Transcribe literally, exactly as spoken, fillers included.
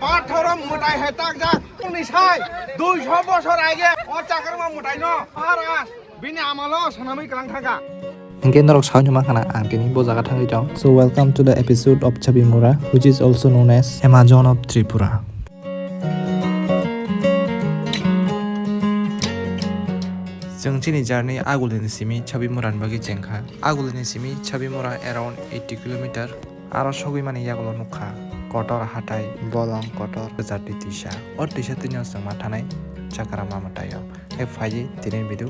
Pathoro mwtai hai takjak, tongni sai, duiso bosor age, o chakrwma mwtaino, Maharaj, bini amalo swnamwi kwlang thangkha. Hinkhe norok saui numa khana ang tini bo jaga thangwi tong. So welcome to the episode of Chabimura, which is also known as Amazon of Tripura. Chwng chini journey Agulini simi Chabimura ni bagwi chengkha. Agulini simi Chabimura around eighty kilometer. Aro sogwi mani yagulo nukha kotor hatai, bolong kotor, kwchar twi twisa. O twisa twino chwng ma thanai Chakrama mwtaio. Hai phaiwi tini video.